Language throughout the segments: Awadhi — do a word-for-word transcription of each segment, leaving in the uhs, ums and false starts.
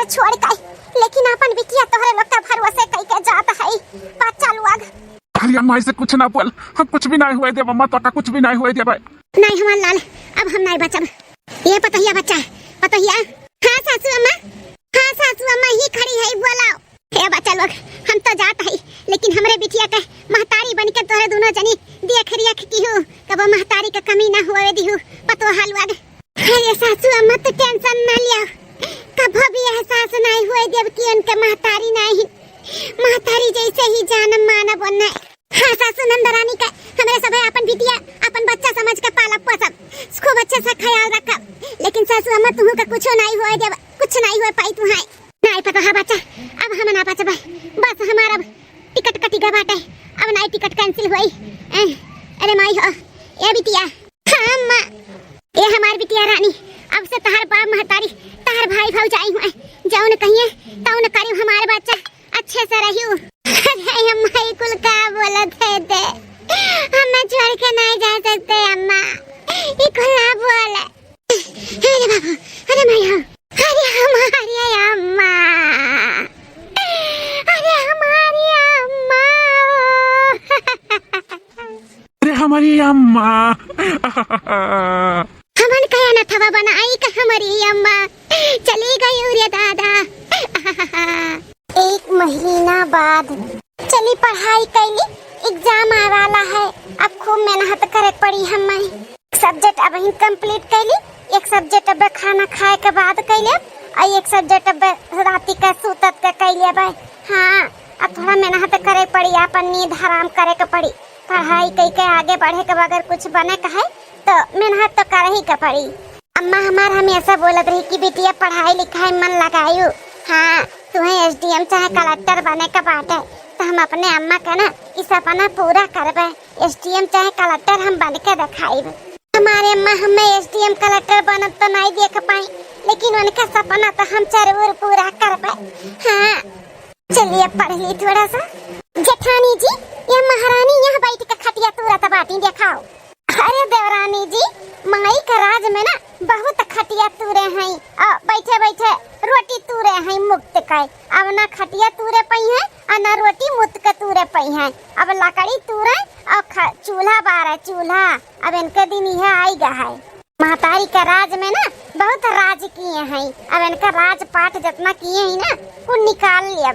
छोड़ के, लेकिन आपन बिटिया तोहरे लोग का भरोसे कई के जात है। बच्चा लोग। अरे अम्मा, ऐसे कुछ ना बोल, हम कुछ भी नहीं हुए देब अम्मा, तो का कुछ भी नहीं हुए देब। नहीं हमार लाल, अब हम नहीं बचब। ये पतोहिया बच्चा, पतोहिया। हाँ सासू अम्मा, हाँ सासू अम्मा, ही खड़ी है, बोलाओ। हे बच्चा लोग, हम तो जात हई, लेकिन हमरे बिटिया के महतारी बन के तोहरे दुनो जनी देख रेख किहू, कबो महतारी के कमी ना होवे दिहू। पतोहा लोग, अरे सासू अम्मा तो टेंशन ना लिया, कबो भी एहसास नहीं होए देब कि उनके महतारी नहीं, महतारी जैसे ही जानब मानब ओन्ने। हाँ सासू नंदरानी के हमरे सभे अपन बिटिया, अपन बच्चा समझ के पालब पोसब, खूब अच्छे से ख्याल रखब, लेकिन सासू अम्मा तुहू के कुछो नहीं होए देब, कुछ नहीं होए पाई तुहाई। नाई पता है बच्चा, अब हम ना बचबे, बस हमार अब टिकट कटि गा बाटे, अब नाई टिकट कैंसिल होई। ए, अरे माई हो, ए बिटिया। हाँ अम्मा। ए हमार बिटिया रानी, अब से तहार बाप महतारी, तहार भाई भौजाई हुए, जौन कहिए तौन करियो हमार बच्चा, अच्छे से रहियो। अरे अम्मा, ई कुल का बोलत है दे, हम छोड़ के नहीं जा सकते अम्मा, ई कुल ना बोले। अरे बाबू, अरे माया, अरे हमारी अम्मा, अरे हमारी अम्मा। अरे हमारी अम्मा। हमन कहे न थवा बनाई का हमारी अम्मा चली गई रे दादा। एक महीना बाद। चली पढ़ाई कैली, एग्जाम आए वाला है, अब खूब मेहनत करे पड़ी हमें। सब्जेक्ट अब ही कंप्लीट कैली, एक सब्जेक्ट अब खाना खाए के बाद कैले, और एक सब्जेक्ट अब राती के सूतत के कैले अब। हाँ, अब थोड़ा मेहनत करे पड़ी, अपन नींद हराम करे के पड़ी। पढ़ाई कई के आगे बढ़े के बगैर कुछ बने के है, तो मेहनत तो कर ही के पड़ी। अम्मा हमार हमेशा बोलत रही कि बिटिया पढ़ाई लिखाई मन लगायू। हाँ, तुम्हें एसडीएम चाहे कलेक्टर बने के बाटे, तो हम अपने अम्मा के ना ई सपना पूरा करबे। एसडीएम चाहे कलेक्टर हम बन के दिखाइब। हमारे अम्मा हमें एसडीएम कलेक्टर बनत तो नहीं देख पाई, लेकिन उनका सपना तो हम जरूर पूरा करबे। हाँ, चलिए पढ़ ली थोड़ा सा। जेठानी जी, ये महारानी यहाँ बैठ के खटिया तूरत बाटी, देखाओ। अरे देवरानी जी, माई के राज में ना बहुत खटिया तूरे हैं, और बैठे बैठे रोटी तूरे हैं मुक्त के। अब ना खटिया तूरे पई हैं और ना रोटी मुक्त के तूरे पई हैं। अब लकड़ी तूरे और ख-, चूल्हा बारे चूल्हा। अब इनके दिन यह आई गा है। महतारी के राज में ना बहुत राज किए हैं, अब इनका राजपाट जितना किए हैं ना, वो निकाल लिया।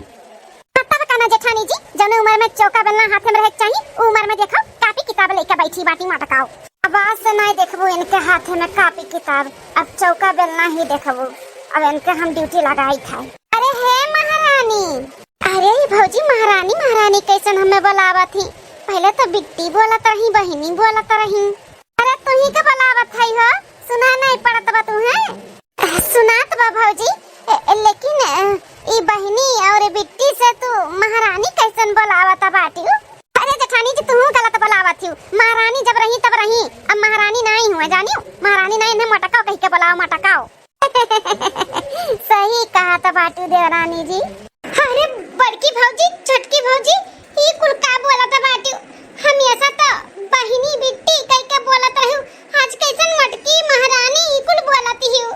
तब कहना जेठानी जी, जौने उम्र में चौका बेलना हाथ में रहे के चाही, उ उम्र में देखो कापी किताब लेके बैठी बाटी मटकाओ। अब आज से नहीं देखबू इनके हाथ में कापी किताब, अब चौका बेलना ही देखबू। अब इनके हम ड्यूटी लगाई खाए। अरे हे महारानी, अरे ई भौजी महारानी महारानी कैसन हमें बोलावत ही, पहले तो बिट्टी बोलत रही, बहिनी बोलत रही। अरे तू ही के बोलावत हई हो, सुना नहीं पड़त बा तू है? सुनात बा भौजी, ए, ए, लेकिन, ए, ई बहिनी और बिट्टी से तू महारानी कैसन बोलावत बाटियो? अरे जेठानी जी, तू गलत बोलावत हियो। महारानी जब रही तब रही, अब महारानी नहीं हुए जानियो। महारानी नहीं, इन्हें मटकाओ कही के बोलाओ, मटकाओ। सही कहा त बाटू देवरानी जी। अरे बड़की भौजी, छोटकी भौजी, ई कुल का बोलत बाटू? हमेशा तो बहिनी बिट्टी कह के बोलत रहू, आज कैसन मटकी महारानी ई कुल बोलत हियो?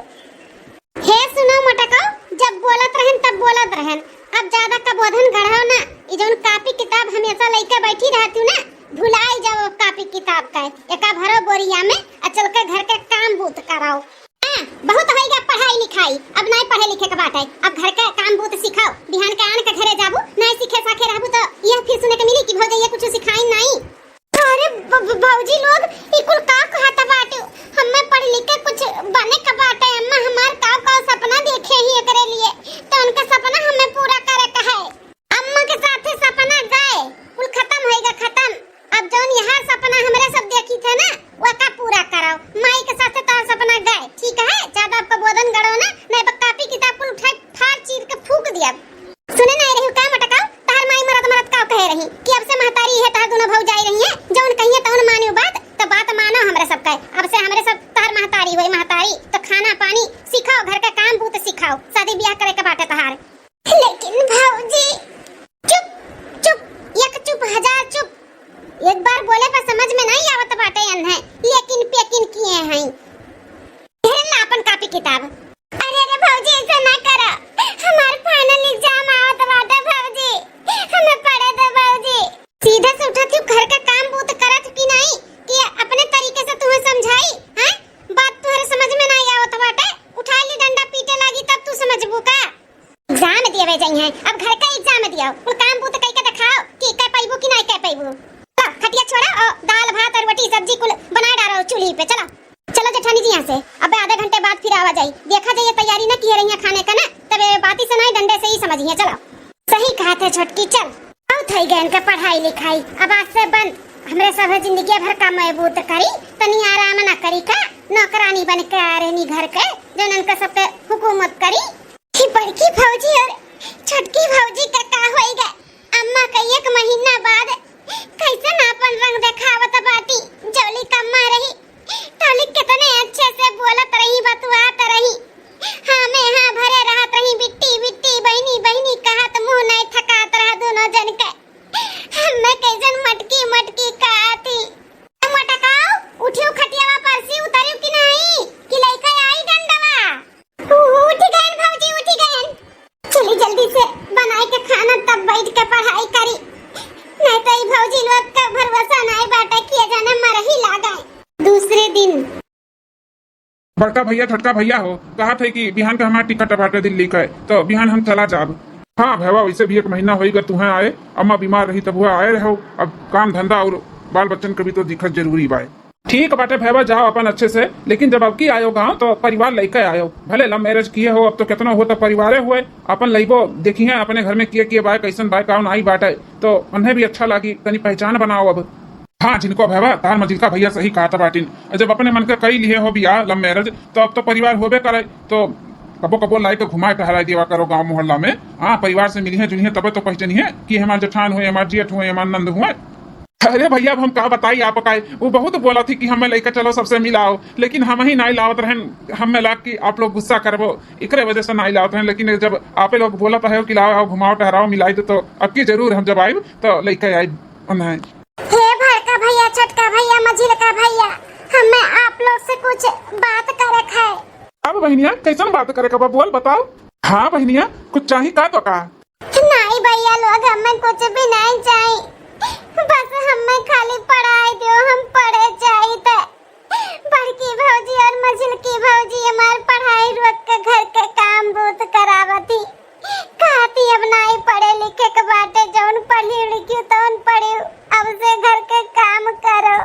हे सुनो मटकाओ, जब बोलत रहन तब बोलत रहन, अब ज्यादा कबोधन गढ़ाओ ना। ई जौन कापी किताब हमेशा लइके बैठी रहतू ना, भुलाई जाओ कापी किताब का, एका भरो बोरिया में आ चल के घर के काम बूत कराओ। हाँ, बहुत होइगा पढ़ाई लिखाई, अब नहीं पढ़े लिखे के बात है। अब घर के काम बूत सिखाओ, बिहान के आन के घरे जाबू, नहीं सीखे साखे रहबू तो यह फिर सुने के मिली कि भौजैया कुछ सिखाई नहीं। अरे ब-, ब-, भौजी लोग, ई कुल का कहत बाटू? हमें पढ़ लिख के कुछ बने के बाटे, अम्मा हमार का का सपना देखे ही एकरे लिए, तो उनका सपना हमें पूरा करे के है। अम्मा के साथे सपना गए, कुल खत्म होइगा, खत्म। अब जौन यह सपना हमरे सब देखी थे ना, वो का पूरा कराओ। माई के साथे तोर सपना गए, ठीक है? ज्यादा अब कबोधन गढ़ो ना, नहीं बा कापी किताब कुल उठाई फाड़ चीर के फूक दिया। सुने नहीं रही का मटकाओ, तहर माई मरत मरत का कहे रही कि अब से महतारी है तहर दोनों भौजाई रही है, जौन कहिए तौन मानियो बात, तो बात मानो हमरे सब कहे। अब से हमरे सब तहर महतारी हुई महतारी, तो खाना पानी सिखाओ, घर का काम बूत सिखाओ, शादी ब्याह करे के बाटे तहार। लेकिन भौजी, चुप, चुप, एक चुप, हजार चुप। एक बार बोले पर समझ में नहीं आवत बाटे अन्हे, लेकिन पेकिन किए हैं। हेर ला अपन कापी किताब। अरे रे भौजी, ऐसे ना करा। चलो, चलो जेठानी जी यहाँ से। अब आधे घंटे बाद फिर आवा जाई। देखा जाइए तैयारी ना किए रहिया खाने का ना, तबे बाती से नहीं डंडे से ही समझिए। चलो। सही कहत है छोटकी, चल। बहुत है गयन का पढ़ाई लिखाई, अब आज से बंद। हमरे सब जिंदगी भर का मैं बूत करी, तनी आराम ना करी का? नौकरानी बन के आ रहनी घर के, जौन इनका सब पे हुकूमत करी। कि बड़की भौजी और छोटकी भौजी का का होई गए? अम्मा का एक महीना बाद कैसन आपन रंग देखावत बाटी। जौली कम्मा रही, तौली कितने अच्छे से बोलत रही, बतुआत रही। हाँ में हाँ भरे रहत रही, बिट्टी बिट्टी, बहिनी बहिनी कहत मुंह नहीं थकात रहा दोनों जन के। हमें कैसन मटकी मटकी कहती। मटकाओ, उठियो खटियावा पर से उतरियो कि नहीं, कि लइका आई डंडवा? उ-, उठ गएन भौजी, उठ गएन। चली जल्दी से बनाए के खाना, तब बैठ के पढ़ाई करी, नहीं तो ई भौजी लोग का भरोसा नहीं बाटे कि ये जाने मरही लागे। दूसरे दिन। बड़का भैया, छोटका भैया हो, कहत है कि बिहान के हमार टिकट बाटे दिल्ली का, तो बिहान हम चला जाब। हाँ भैया, वैसे भी एक महीना होई गए तुहें आए, अम्मा बीमार रही तब हुआ आए रहो, अब काम धंधा और बाल बच्चन के भी तो दिखत जरूरी बाय। ठीक बाटे भैया, जाओ अपन अच्छे से, लेकिन जब अबकी आयो गाँव तो परिवार लेके आयो। भले लव मैरिज किए हो, अब तो कितना हो तो परिवारे हुए, अपन लइबो देखी है अपने घर में किए किए बाय, कैसन बाय, काउन आई बाटे, तो उन्हें भी अच्छा लागी, तनी पहचान बनाओ अब। हाँ झिनको भैया, तार मझिलका भैया सही कहत बाटिन, जब अपने मन के कई लिए हो बियाह लव मैरिज, तो अब तो परिवार होबे करे, तो कबो कबो लाइके घुमाए टहराए देवा करो गाँव मोहल्ला में। हाँ, परिवार से मिलिहे जुलिहे तबे तो पहचानिहे कि हमार जेठान हुए, हमार जेठ हुए, हमार नंद हुए। अरे भैया, अब हम का बताई आपका, वो बहुत बोला थी कि हमें लेके चलो, सबसे मिलाओ, लेकिन हम ही नहीं लावत रहन। हमें लाग कि आप लोग गुस्सा करबो, एकरे वजह से नहीं लावत रहन। लेकिन जब आपे लोग बोलत है कि लाओ, आओ, घुमाओ, टहराओ, मिलाई दो, तो अब की जरूर हम जब आइब तो लेके आइब उन्हें। हे बड़का भैया, छोटका भैया, मझिलका भैया, हमें आप लोग से कुछ बात करे है। अब बहनिया, कैसन बात करे का बा, बोल बताओ। हाँ बहनिया, कुछ चाही का तो का? नहीं भैया लोग, हमें कुछ भी नहीं चाही, बस हमें खाली पढ़ाई दियो, हम पढ़े चाहित। बड़की भौजी और मझिलकी भौजी हमार पढ़ाई रोक के घर के काम बूत करावती। कहती अब नाई पढ़े लिखे के बाटे, जौन पढ़ी लिखी तौन पढ़ी, अब से घर के काम करो।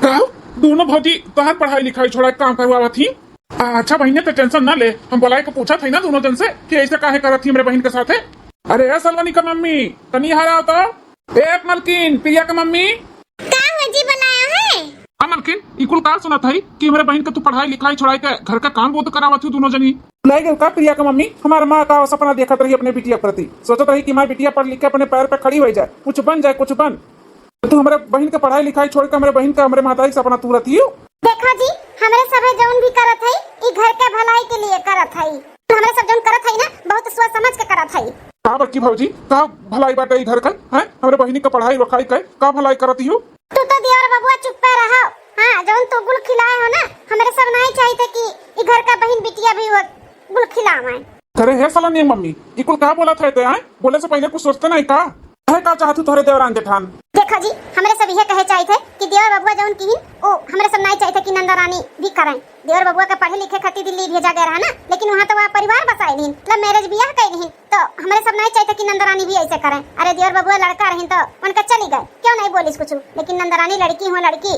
का? दोनों भौजी तोहार पढ़ाई लिखाई छोड़ा के काम करवावत ही? आ, अच्छा बहिने, तो टेंशन ना ले, हम बोलाए के पूछत है ना दोनों जन से कि ऐसे काहे करत ही हमरे बहिन के साथे। अरे ए सलोनी का मम्मी, तनी यहाँ आओ तो। ए मलकिन, प्रिया का मम्मी। का हो जी, बुलाया है? हाँ मलकिन, ई कुल का सुनत है कि हमरे बहिन के तू पढ़ाई लिखाई छोड़ाई के घर का काम बहुत करावत हो दोनों जनी? लाई गल का प्रिया का मम्मी? हमार माँ का सपना देखत रही अपने बिटिया के प्रति, सोचत रही कि हमार बिटिया पढ़ लिख के अपने पैर पे खड़ी हो जाए, कुछ बन जाए, कुछ बन। तो तू हमरे बहिन के पढ़ाई लिखाई छोड़ के हमरे बहिन का हमरे महतारी के सपना तूरत ही हो। देखो जी, हमरे सभे जौन भी करत है, ई घर के भलाई के लिए करत है। हमरे सब जौन करत है ना, बहुत सोच समझ के करत है। का बड़की भौजी, का भलाई बाटे ई घर का? हैं? हमरे बहिनी के पढ़ाई लिखाई के का भलाई करत ही हो? तू तो देवर बबुआ चुप्पे रहो। हाँ, जौन तू गुल खिलाए हो ना, हमरे सब नहीं चाहिए कि ई घर का बहिन बिटिया भी वो गुल खिलावे। करे हे सलोनी मम्मी, ई कुल का बोलत है ते, आय? बोले से पहले कुछ सोचते नहीं का? कहे का चाहत हूँ तोहरे देवरान जेठान? देखा जी, हमरे सब इहे कहे चाहित है कि देवर बबुआ जौन किहिन, उ हमरे सब नहीं चाहित है कि नंदरानी भी करें। देवर बबुआ के पढ़े लिखे खातिर दिल्ली भेजा गया रहा ना, लेकिन वहाँ तो वह परिवार बसाए लिहिन, लव मैरिज बियाह कर लिहिन, तो हमरे सब नहीं चाहित है कि नंदरानी भी ऐसे करें। अरे देवर बबुआ लड़का रहिन तो उनका चली गए, क्यों नहीं बोलिस कुछ, लेकिन नंदरानी लड़की हुआ लड़की।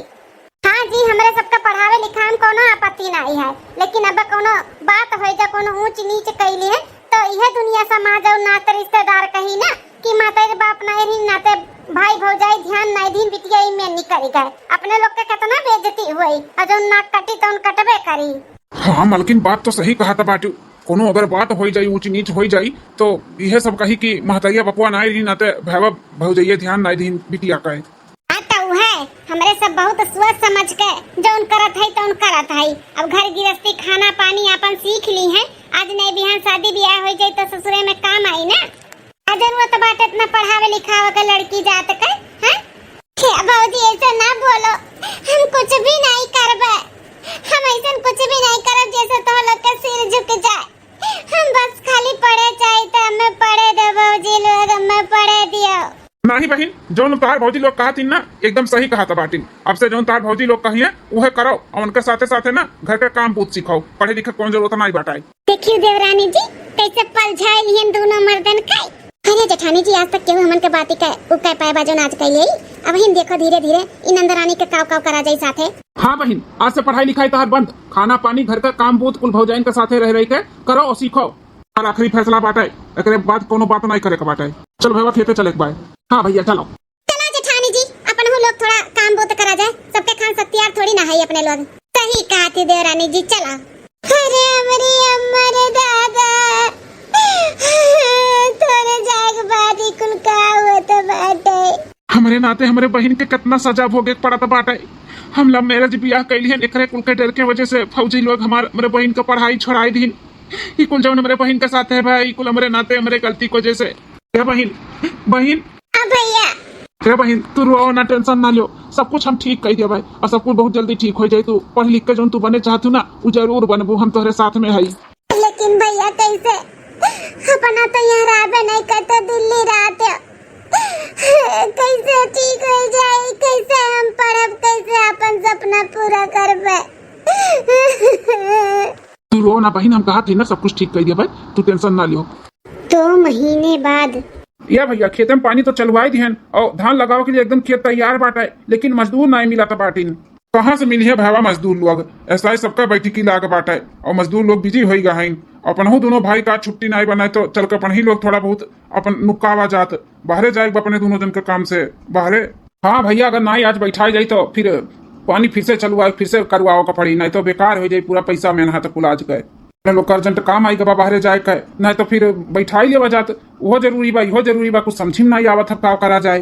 हाँ जी, हमरे सबका पढ़ावे लिखावे में कौनो आपत्ति नाई है, लेकिन अब कौनो बात होई जा, कौनो ऊंच नीच कैली है, तो यह दुनिया समाज और नाते रिश्तेदार कही ना कि माते बाप नाई रही, नाते भाई भौजाई ध्यान नाई दीन, बिटिया ई में निकल गए। अपने लोग के कितना बेइज्जती हुई, और जौन नाक कटी तौन कटबे करी। हाँ मलकिन, बात तो सही कहा था बाटू। कोनो अगर बात होई जाई, ऊंच नीच होई जाई, तो यह सब कही कि महतैया बपुआ नाई रही, नाते भैया भौजैया ध्यान नाई दीन बिटिया का। हाँ, तो उहे, हमरे सब बहुत सोच समझ के जौन करत है, तौन करत है। अब घर गृहस्थी, खाना पानी आपन सीख ली है। आज नहीं बिहान शादी ब्याह हो जाए तो ससुरे में काम आई ना। आ जरूरत बाटे इतना पढ़ावे लिखावे के लड़की जात के, हैं? हे भौजी, ऐसे ना बोलो, हम कुछ भी नहीं करबे, हम ऐसन कुछ भी नहीं करब जैसे तो लोग के सिर झुक जाए। हम बस खाली पढ़े चाहिए, तो हमें पढ़े दो भौजी लोग, हमें पढ़े दियो। नाही बहिन, जौन तोहार भौजी लोग कहत हिन ना, एकदम सही कहत बाटिन। अब से जौन तोहार भौजी लोग कहिए, उहे करो, और उनके साथे साथे ना घर के काम बहुत सिखाओ। पढ़े लिखे के कौन जरूरत नाही बाटे। देखियो देवरानी जी, कैसे पलझाइल हिन दोनों मर्दन के। अरे जेठानी जी, आज तक केहू हमन के बाती के उ कह पाए बा जौन आज कह यही। अबहिन देखो धीरे धीरे इ नंदरानी के काव काव करा जाई साथे। हाँ बहिन, आज से पढ़ाई लिखाई तहार बंद, खाना पानी घर का काम बूत कुल भौजाइन के साथे रह रही के करो और सीखो। और आखिरी फैसला बाटे, एकरे बाद कोनो बात नहीं करे के बाटे। चल भैया खेते चले के बाय। हाँ भैया चलो। चला जेठानी जी, अपन लोग थोड़ा काम बूत करा जाए, सबके खान शक्ति यार थोड़ी ना है अपने लोग। सही कहा थी देवरानी जी, चला। अरे हमरे अम्मा रे दादा, तोरे जाग बारी कुल का होत बाटे। हमरे नाते हमरे बहिन के कितना सजा भोगे के पड़त बाटे। हम लव मैरिज बियाह कैली हन, एकरे कुल के डर के वजह से फौजी लोग हमार, हमरे बहिन के पढ़ाई छोड़ाई दीन। ई कुल जौन हमरे बहिन के साथ है भाई, ई कुल हमरे नाते हमरे गलती की वजह से। ए बहिन, बहिन। हाँ भैया। ए बहिन, तू रो ना, टेंशन ना लियो, सब कुछ हम ठीक कर दिया भाई, और सब कुछ बहुत जल्दी ठीक हो जाए। तू पढ़ लिख के जौन तू बने चाहतू ना, उ जरूर बनबू, हम तोहरे साथ में हई। लेकिन भैया कैसे, अपना तो यहाँ रहबे नहीं करते, दिल्ली रहते, कैसे ठीक हो जाए, कैसे हम पढ़ब, कैसे अपन सपना पूरा करबे? तू रो ना बहिन, हम कहा थी ना सब कुछ ठीक कर दिया भाई, तू टेंशन ना लियो। दो महीने बाद। या भैया, खेते में पानी तो चलवाई दिहन और धान लगावे के लिए एकदम खेत तैयार बाटे, लेकिन मजदूर नाई मिलत बाटिन। कहाँ से मिलिहे भावा मजदूर लोग? ऐसा ही सबका बैठकी लाग बाटे और मजदूर लोग बिजी होई गए हैं। अपनहू दोनों भाई का छुट्टी नाई बनाए तो चल के अपनही लोग थोड़ा बहुत अपन नुकावा जात, बाहरे जाए अपने दोनों जन के काम से बाहरे। हाँ भैया, अगर नाई आज बैठाई जाई तो फिर पानी फिर से चलवाए, फिर से करवाओ के पड़ी, नहीं तो बेकार हो जाई पूरा पैसा मेहनत कुल आज के। अपने लोग का अर्जेंट काम आई गबा बाहरे जाए के, नहीं तो फिर बैठाई लेवा जात। वो जरूरी बा, इहो जरूरी बा, कुछ समझी में नहीं आवत है का करा जाए।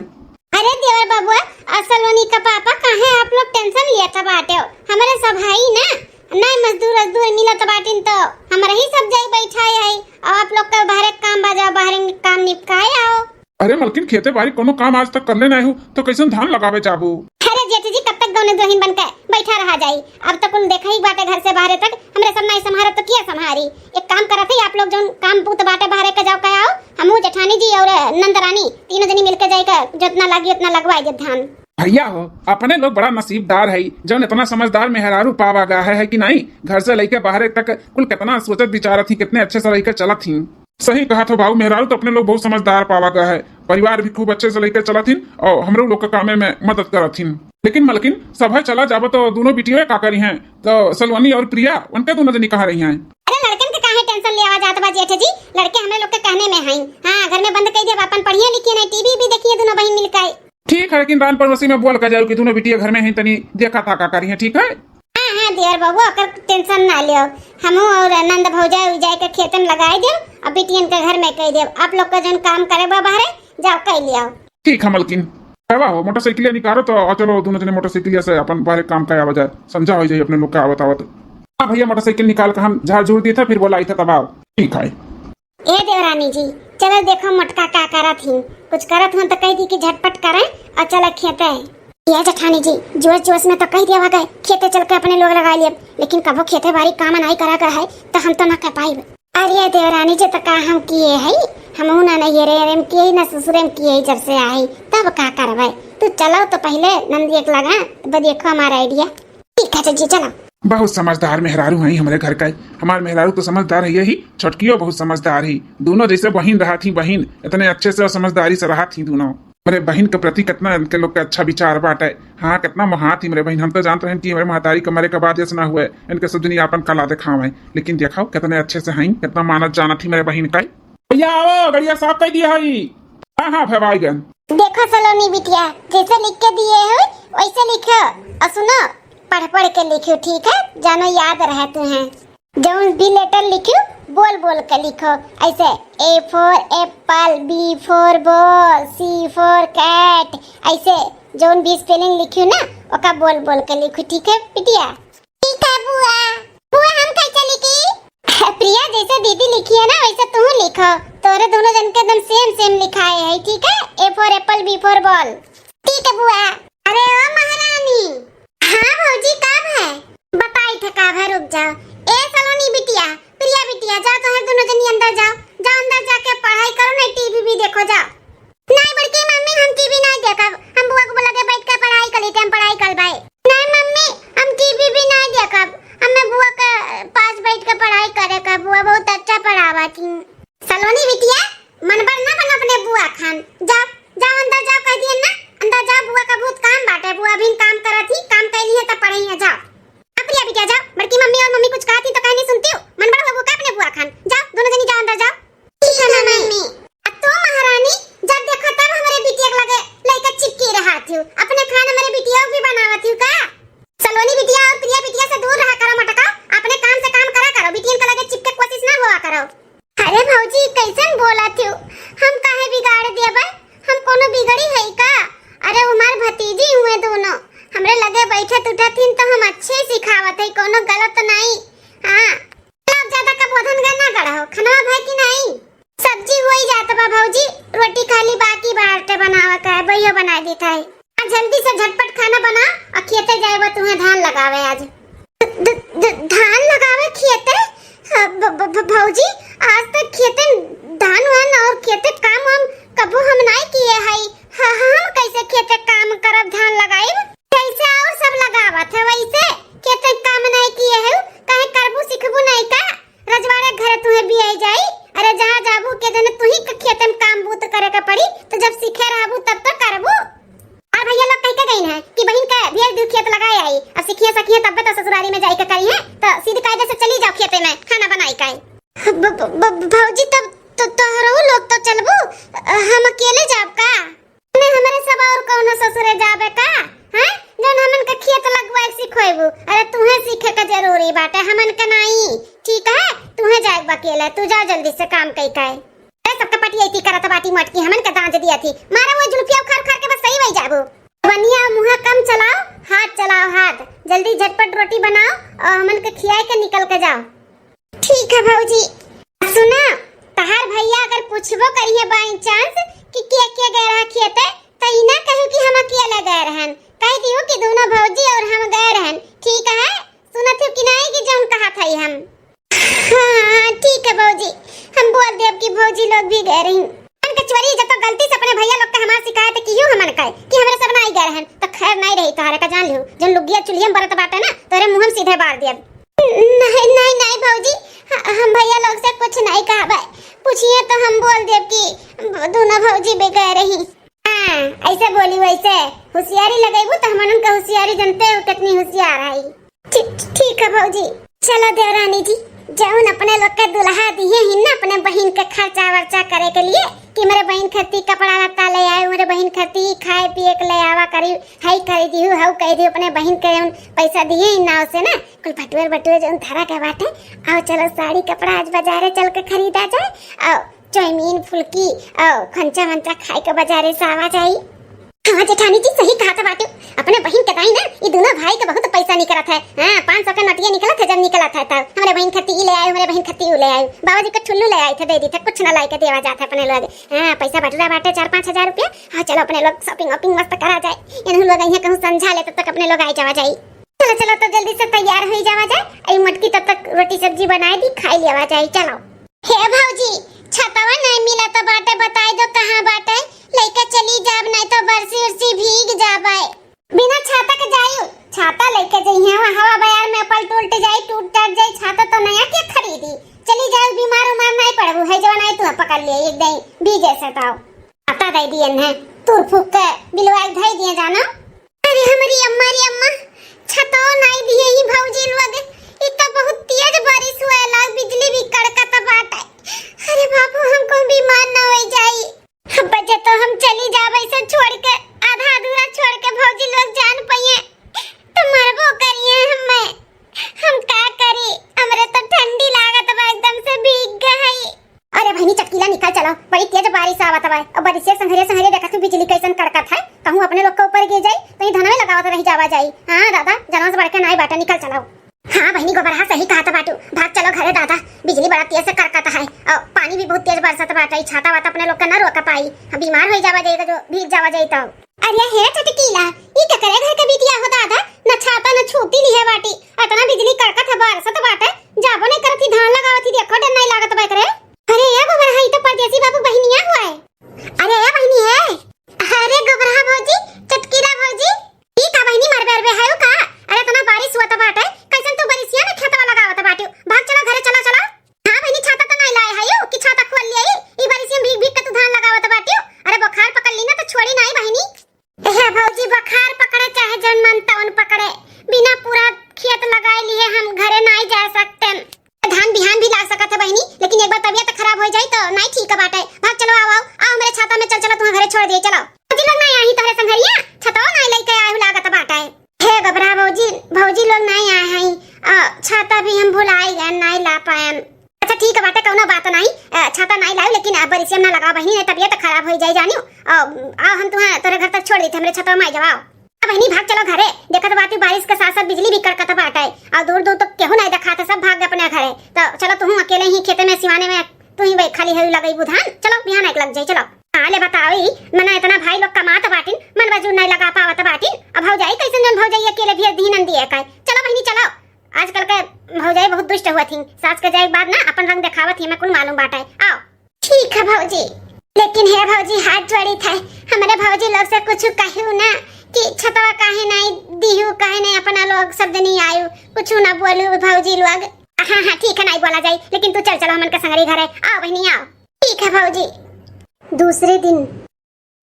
अरे देवर बाबुआ, असलोनी का पापा, काहे आप लोग टेंशन लिया था बाटे हो? हमारे सब है ही ना, ना मजदूर वजदूर मिलत बाटिन तो हमारे ही सब जाई बैठाए है। और आप लोग का बाहरे काम बाजा, बाहरे काम निपटाए आओ। अरे मलकिन, खेते बारी कोनो काम आज तक करले नाय हो, तो कैसन धान लगावे जाबू? अरे जेठ जी, कब तक गौने दुल्हन बन के बैठा रहा जाई? अब तो कुल देखा ही बाटे घर से बाहरे तक, हमरे सब नाई संभारत तो किया संभारी? एक काम करत है, आप लोग जौन काम बूत बाटे बाहरे के जाओ के आओ, हमहू जेठानी जी और नंदरानी तीनों जनी मिलके जाए के जितना लागी उतना लगवाए देब धान। भैया हो, अपने लोग बड़ा नसीबदार है, जौन इतना समझदार मेहरारू पावा गया है, है कि नहीं? घर से लेके बाहरे तक कुल कितना सोचत विचारत ही, कितने अच्छे से लेके चलत ही। सही कहा थो बाबू, मेहरारू तो अपने लोग बहुत समझदार पावा गया है। परिवार भी खूब अच्छे से लेके चलत हिन और हमरो लोग के कामे में मदद करत हिन। लेकिन मलकिन, सभे चला जाबो तो दोनों बिटिया का करी हैं? तो सलोनी और प्रिया, उनके दोनों जनी कहाँ रही हैं? अरे लड़कन के काहे टेंशन लेवा जात बा जेठ जी? लड़के हमरे लोग के कहने में हैं। हाँ, घर में बंद कर दिया, अपन पढ़िए लिखिए नहीं, टीवी भी देखिए दोनों बहिन मिलकर। ठीक है, लेकिन रान पड़ोसी में बोल कर जाओ कि दोनों बिटिया घर में हैं, तनी देखा था का करी हैं, ठीक है? हाँ, हाँ, देवर बबुआ, ओकर टेंशन ना लियो। हमहू और नंद भौजाई उजाई के खेतन लगाई देब, अब बिटियन के घर में कह देब, आप लोग का जौन काम करे बा बाहरे, जाओ कह लियो। ठीक है मलकिन। अरे वाह, मोटरसाइकिल निकालो तो, और चलो दोनों जने मोटरसाइकिल से अपन बाहरे काम करावा जाए, संझा हो जाए अपने लोग का आवत आवत। हाँ भैया, मोटरसाइकिल निकाल के हम झाड़ झूड़ दिए थे, फिर बोला आई था तब आओ। ठीक है। ए देवरानी जी, चलो देखो मोटका का करत ही, कुछ करत हो तो कह दी कि झटपट करें और चलो खेते। ये जेठानी जी, जोश जोश में तो कह दिया गए खेते चल के अपने लोग लगा लिए, लेकिन कबो खेते बारी काम नहीं करा गए है तो हम तो ना कर पाइब। अरे देवरानी जी, तो का हम किए है, हम ना नैहरे में किए ना ससुरे में किए जब से आए, तब का करबे? तू चलो तो पहले नंद एक लगा, तब देखो हमारा आइडिया। ठीक है चाची, चलो। बहुत समझदार मेहरारू हैं हमरे घर का। हमार मेहरारू तो समझदार है ही, छोटकियो बहुत समझदार है। दोनों जैसे बहिन रहा थी, बहिन इतने अच्छे से और समझदारी से रहा थी दोनों। मेरे बहिन के प्रति कितना इनके लोग का अच्छा विचार बाटे। हाँ, कितना महान थी मेरे बहिन। हम तो जानते हैं कि हमारे महतारी के मरे के बाद ऐसा ना हुए, इनके सब दुनिया अपन कला दिखावे, लेकिन देखो कितने अच्छे से हैं, कितना मानत जानत थी मेरे बहिन का। भैया आओ, गड़िया साफ कर दिया है। हाँ हाँ भैया, आ गए। देखो सलोनी बिटिया, जैसे लिख के दिए हो वैसे लिखो, और सुनो, पढ़ पढ़ के लिखो, ठीक है? जानो याद रहे तुम्हें। जौन भी लेटर लिखो, बोल बोल के लिखो, ऐसे A for apple, B for ball, C for cat, ऐसे जौन भी स्पेलिंग लिखो ना, ओका बोल बोल के लिखो, ठीक है बिटिया? ठीक है बुआ। बुआ, हम कैसे लिखी? प्रिया, जैसे दीदी लिखी है ना, वैसे तू लिखो। तोरे दोनों जन के एकदम सेम सेम लिखाए है, ठीक है? A for apple, B for ball। ठीक है बुआ। अरे ओ महारानी। हाँ भौजी, का है? बताई थे का है, रुक जाओ। ए सलोनी बिटिया, प्रिया बिटिया, जाओ तोहरे दोनों जनी अंदर जाओ, जाओ अंदर जाके पढ़ाई करो, नहीं टीवी भी देखो, जाओ। नहीं बड़की मम्मी, हम टीवी नहीं देखब, हम बुआ के लगे बैठ के पढ़ाई कर लेते, हम पढ़ाई कर बाय। नहीं मम्मी, हम टीवी भी नहीं देखब, हमें बुआ के पास बैठ के पढ़ाई करे का, बुआ बहुत अच्छा पढ़ावा थी। सलोनी बिटिया, मन बर ना बन अपने बुआ खान, जाओ, जाओ अंदर जाओ, कह दिए ना, अंदर जाओ, बुआ का बड़की मम्मी और मम्मी कुछ कहत ही तो काहे नहीं सुनतिउ? मन बड़ा हुआ का अपने बुआ खान? जाओ, दोनों जनी जाओ अंदर जाओ। ठीक है ना मम्मी। आ तू महारानी, जब देखो तब हमरे बिटिया के लगे लइका चिपकी रहत हिउ। अपने खान हमरे बिटिया भी बनावत हिउ का? सलोनी बिटिया और प्रिया बिटिया से दूर रहा करो मटका, अपने काम से काम करा करो, बिटियन के लगे चिपके कोशिश ना हुआ करो। अरे भौजी, कैसन बोलत हिउ? हम काहे बिगाड़ देबै? हम कोनो बिगड़ी है का? अरे, हमार भतीजी हुए दोनों, हमरे लगे बैठत उठत हिन तो हम अच्छे सिखावत है, कोनो गलत तो नहीं। हाँ, अब ज्यादा कबोधन गा ना गढ़ो, खनवा भय कि नहीं? सब्जी होई जात बा भौजी, रोटी खाली बाकी बाटे बनावे का है, वहियो बनाए देत है। आ जल्दी से झटपट खाना बना और खेते जाए बा तुम्हें धान लगावे आज। ध-, ध-, ध-, धान लगावे खेते? अ, ब-, ब-, ब-, भौजी, आज तक खेते धान वान और खेते काम वाम कबो हम नाई किए हई। ह-, हम कैसे खेते काम करब, धान लगाइब? जैसे और सब लगावत है वैसे खेते काम नाई किए है, काहे करबू सीखबू नाई का? रजवाड़े घरे तुहे बियाई जाई। अरे जहाँ जाबू के देने तुही के खेते में काम बूत करे के पड़ी, तो जब सीखे रहबू तब तो करबू। और भैया लोग कह के गई हैं कि बहिन के भेज दू खेत लगाए आई, अब सीखिए सखिए तब तो ससुरारी में जाई के करी है, तो सीधी कायदे से चली जाओ खेते में खाना बनाई के। ब-, ब-, ब-, भौजी तब तो तोहरो लोग तो चलबू, हम अकेले जाब का? ने हमरे सब और कौनो ससुरे जाबे का? हैं? जौन हमन के खेत लगवाए सिखोइबू? अरे तुहे सीखे के जरूरी बाटे, हमन के नाई। ठीक है, तुहे जाए बा अकेले, तू जा जल्दी से काम कई के। अरे सबके पटियैती करत बाटी मटकी, हमन के दांज दिया थी। मारा वो जुल्फिया उखाड़ उखाड़ के बस सही वही जाबू। बनिया मुँह कम चलाओ, हाथ चलाओ हाथ। जल्दी झटपट रोटी बनाओ और हमन के खियाए के निकल के जाओ। ठीक है भौजी। सुना, तहार भैया अगर पूछबो करिहे by chance कि के के गए रहा खेते, त ई ना कहू कि हम अकेले गए रहन, कह दियो कि दोनों भौजी और हम गए रहन। ठीक है, सुनत हो कि नहीं कि जौन कहा था हम। हाँ, ठीक है भौजी, हम बोल देब कि भौजी लोग भी गए रही। हमन के चोरी जब तो गलती से अपने भैया लोग के हमार शिकायत कियो हमन के कि हमरे सब नाई गए रहन, तो खैर नाई रही तोहरे का जान लियो, जौन लुगिया चुलिया में बरत बाटे ना, तोरे मुँह में सीधे बार दियब। नहीं, नहीं, नहीं भौजी, ह-, हम भैया लोग से कुछ नहीं कहबे। पूछिए तो हम बोल देब कि दोनों भौजी भी गए रही। हाँ, ऐसे बोली वैसे। होशियारी लगेबू तो हमन उनका होशियारी जानते हो, कितनी होशियार है। ठीक, ठीक है भौजी। चलो देवरानी जी, जौन अपने लोग के दुल्हा दिए ही ना अपने बहिन के खर्चा वर्चा करे के लिए कि मेरे बहिन खातिर कपड़ा लत्ता ले आए, मेरे बहिन खातिर खाए पिए के ले आवा करी, हई करी दिहू, हऊ कह दिहू, अपने बहिन के जौन पैसा दिए ही ना उसे ना कुल बटुअर बटुअर जौन धरा के बाटे, आओ चलो साड़ी कपड़ा आज बाजारे चल के खरीदा जाए, आओ चाउमीन फुल्की, आओ खंचा मंचा खाए के बाजारे से आवा जाई। हाँ जेठानी जी सही कहा था बाटू, अपने बहिन के दाई ना ई दोनों भाई के बहुत पैसा निकलत है। हाँ, पाँच सौ के नोटिया निकलत है, जब निकलत है तब हमरे बहिन खातिर ई ले आयो, हमरे बहिन खातिर ऊ ले आयो, बाबा जी के ठुल्लू ले आई थे, दे दी थे, कुछ ना लाई के देवा जात है अपने लोग। हाँ, पैसा बटुरा बाटे चार पाँच हजार रुपया। हाँ चलो अपने लोग shopping वॉपिंग मस्त करा जाए, इन्हू लोग यहाँ कहूँ समझा ले, तब तक अपने लोग आई जावा जाई। चलो, चलो, तो जल्दी से तैयार होई जावा जाए। आई मटकी तब तक रोटी सब्जी बनाए दी, खाई लियावा जाए। चलो। हे भौजी, छतवा नहीं मिला तो बाटे, बताई दो कहाँ बाटे, लेके चली जाब, नहीं तो बरसी उरसी भीग जाबे। बिना छाता के जायू, छाता लेके जइहे, हवा बयार में पलट उल्ट जाई, टूट टाट जाई, छाता तो नया के खरीदी। चली जाऊ, बीमार उमार नहीं पड़बू, है जवन आई तू पकड़ लिए, एक दई भीजे से ताओ। छाता दे दियन है, तूर फूक के बिलवा के धई दिए जाना। अरे हमरी अम्मा रे अम्मा, छतौ नाई दिए ही भौजी लोग। इ तो बहुत तेज बारिश हुए लाग, बिजली भी कड़कत बाटे। अरे बाबू, हम कहूँ बीमार न हो जाई। अब बचे तो हम चली जाब ऐसे छोड़ के, आधा अधूरा छोड़ के भौजी लोग जान पइए तो मरबो करिए हमें। हम का करी, हमरे तो ठंडी लागत बा, एकदम से भीग गए हई। अरे बहिनी चटकीला निकल चलो, बड़ी तेज बारिश आवत बा। अब बारिश से संघरे संघरे देखत हूँ बिजली कैसन कड़कत है, कहूँ अपने लोग के ऊपर गिर जाई तो ये धनवे लगावत रह जावा जाई। हाँ दादा, जनवा से बढ़ के नाई बाटे, निकल चलो। हाँ बहिनी गोबरहा सही कहत बाटू, भाग चलो घरे दादा, बिजली बड़ा तेज से कड़कत है और पानी भी बहुत तेज बरसत बाटे, ई छाता वाता अपने लोग के ना रोक पाई, हम बीमार हो जावा जाई तो जो भीग जावा जाई तो। अरे हे चटकीला, ई केकरे घर के बिटिया हो दादा, न छाता न छूटी लिहे बाटी, इतना बिजली कड़कत है, बरसत बाटे, जाबो नहीं करत ही, धान लगावत ही, देखो डर नहीं लागत बा एकरे। अरे ए गोबरहा, ई तो परदेसी बाबू बहिनिया हुआ है। अरे ए बहिनी है। अरे गोबरहा भौजी, चटकीला भौजी, ई का बहिनी मरबे अरबे है का? अरे इतना बारिश हुआ तो बाटे, कैसन तू बारिशिया में खेतवा लगावत बाटी? भाग चलो घरे, चलो चलो। हाँ बहिनी, छाता तो नहीं लाए है कि छाता खोल लिया, ई बारिशिया में भीग भीग के तू धान लगावत बाटी। अरे बुखार पकड़ ली ना तो छोड़ी नहीं बहिनी। हे भौजी, बुखार पकड़े चाहे जौन मन तौन पकड़े, बिना पूरा खेत लगाए लिए हम तभी हम भुलाई गए, नाई ला पाएन। अच्छा ठीक है बाटे, कौनो बात नाई, अ, छाता नाई लायो, लेकिन अब बरिसिया में ना लगाओ बहिनी, नहीं तबियत खराब हो जाए जानियो। अ, आओ हम तुम्हें तोरे घर तक छोड़ देते, हमरे छतवा में आ जाओ। अब बहिनी भाग चलो घरे, देखत बाटी बारिश के साथ साथ बिजली भी कड़कत बाटे, और दूर दूर तक केहू नहीं देखात, सब भाग गए अपने घरे। तो चलो तुहू अकेले ही खेते में सिवाने में तू ही वही खाली है लगई बुधान, चलो बिहान एक लग जाई, चलो। हाँ ले बताओ ई, मना इतना भाई लोग कमात बाटिन, मन बजूर नहीं लगा पावत बाटिन, अब भौजाई कैसे जन भौजाई अकेले भी दीन दिए का। चलो बहिनी चलो, आजकल के भौजाई बहुत दुष्ट हुआ थी, सास के जाए के बाद ना अपन रंग दिखावत ही, मैं कुल मालूम बाटे। आओ। ठीक है भौजी, लेकिन हे भौजी हाथ जोड़ी थे, हमरे भौजी लोग से कुछ कहू ना कि छतवा काहे नहीं दिहू, काहे नहीं अपना लोग सब दिन ही आयु, कुछ ना बोलू भौजी लोग। हाँ हाँ ठीक है, नहीं बोला जाई, लेकिन तू चल चलो हमन के संगरी घरे। आओ बहिनी आओ। ठीक है भौजी। दूसरे दिन।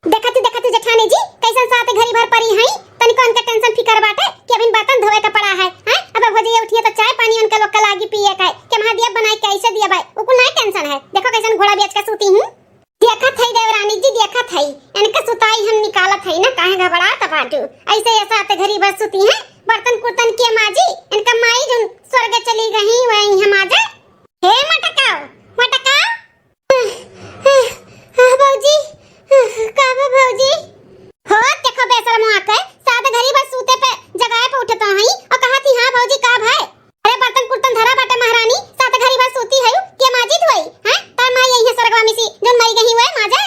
देखत ही देखत ही जेठानी जी कैसन सात घड़ी भर परी हैं, तनिको उनका टेंशन फिकर बाटे कि अभी बर्तन धोवे का पड़ा है, हैं? अब भौजी उठिए तो चाय पानी उनका लोग का लागी पिए का, कि हम दिया बनाए कैसे दिया भाई, उनको नहीं टेंशन है। देखो कैसन घोड़ा बेच के सूती हूँ। देखत है देवरानी जी, देखत है, इनका सुताई हम निकालत है ना, काहे घबरात बाटू? ऐसे ये सात घड़ी भर सूती हैं, बर्तन कुर्तन के माजी, इनका माई जो स्वर्ग चली गई वही हम आ जाए। हे मटकाओ, मटकाओ। हाँ, भौजी, का बा भौजी? हो, देखो बेशरम आके, सात घड़ी बस सूते पे जगाए पे उठत हई और कहत ही, "हाँ भौजी, का भाई?" अरे बर्तन कुर्तन धरा बाटे महारानी, सात घड़ी बस सूती हयू, के माजी धोई, हैं? तार माई यही सरगवा में सी, जोन मरी गई हुए माजे।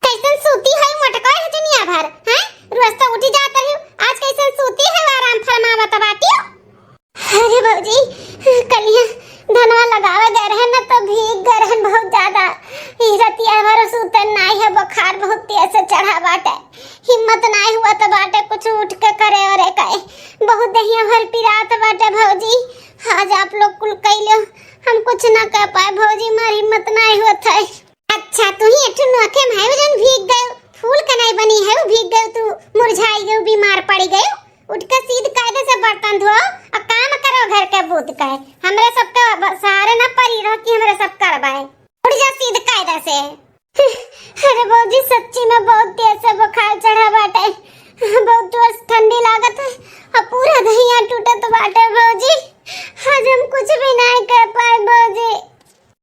कैसन सूती हयू मटका है दुनिया भर, हैं? रोज तो उठी जात रही, आज कैसन सूती है, आराम फरमावत बाटियो। अरे भौजी, कलिया धनवा लगावे गए रहे न तो भीग गए रहन बहुत ज्यादा। ई रतिया भर सूतन नाई है, बुखार बहुत तेज से चढ़ा बाटे, हिम्मत नाई हुआ तो बाटे कुछ उठ के करे और काहे बहुत देहिया भर पिरात बाटे भौजी। आज आप लोग कुल कैलियो, हम कुछ ना कर पाए भौजी, मार हिम्मत नाई हुआ था। अच्छा तू ही एक ठो नोखे में है जौन भीग गए, फूल के नाई बनी है, भीग गए तू, मुरझाई गए, बीमार पड़ गए। उठ के सीध कायदे से बर्तन धो और काम करो घर के बूत के। हमरे सबके ब-, सहारे न परी रहो कि हमरे सब करवाए। उठ जा सीध कायदे से। अरे भौजी, सच्ची में बहुत तेज से बुखार चढ़ा बाटे, बहुत जोर से ठंडी लागत है और पूरा दहिया टूटत बाटे भौजी। आज हम कुछ भी नहीं कर पाए भौजी।